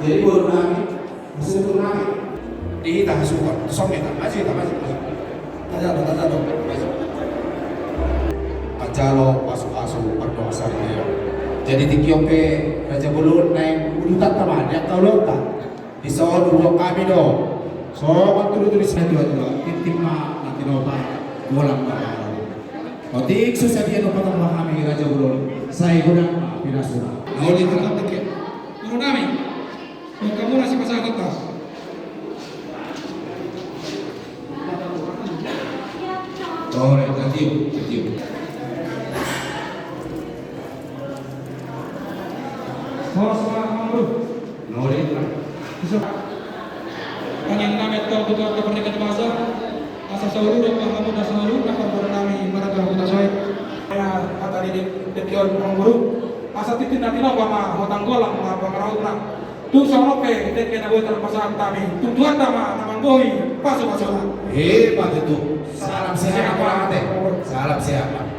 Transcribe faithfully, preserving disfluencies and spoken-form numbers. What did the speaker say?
Jadi boru nami, hasuntung nami. Di hita hasuhuton, songon i hita, maju hita, maju, maju. Tajaha do, tajaha do. Maju. Manjalo pasupasu, pardongansaripeon. Jadi tingki on pe raja bolon naeng udutanta ma di angka ulaonta. Dison huboan hami do songon tudutudu ni sian natuatua, tintin ma na tinopa, golang ma na laho. Otik so sadia dohot hami raja bolon, sai godang ma pinasuna. Na uli, godang ma. Boru nami, hamu na sipasahatonta. Ore, na tiur, na tiur. Horas ma, amangboru. Nolita. Iso. Tangiang nami antong tu Tuhanta pardenggan basa, asa saluhutna ma hamu na saluhutna parboruon nami marga Hutasoit. Ia hata ni dengke on, amangboru, asa tintin na tinopa ma hotang, golang ma pangarahutna. Tung songon on pe dengke na boi tarpasahat hami, tung Tuhanta ma na manggohi pasupasuna. Emma tutu. Salam sehat, amang. Salam sehat.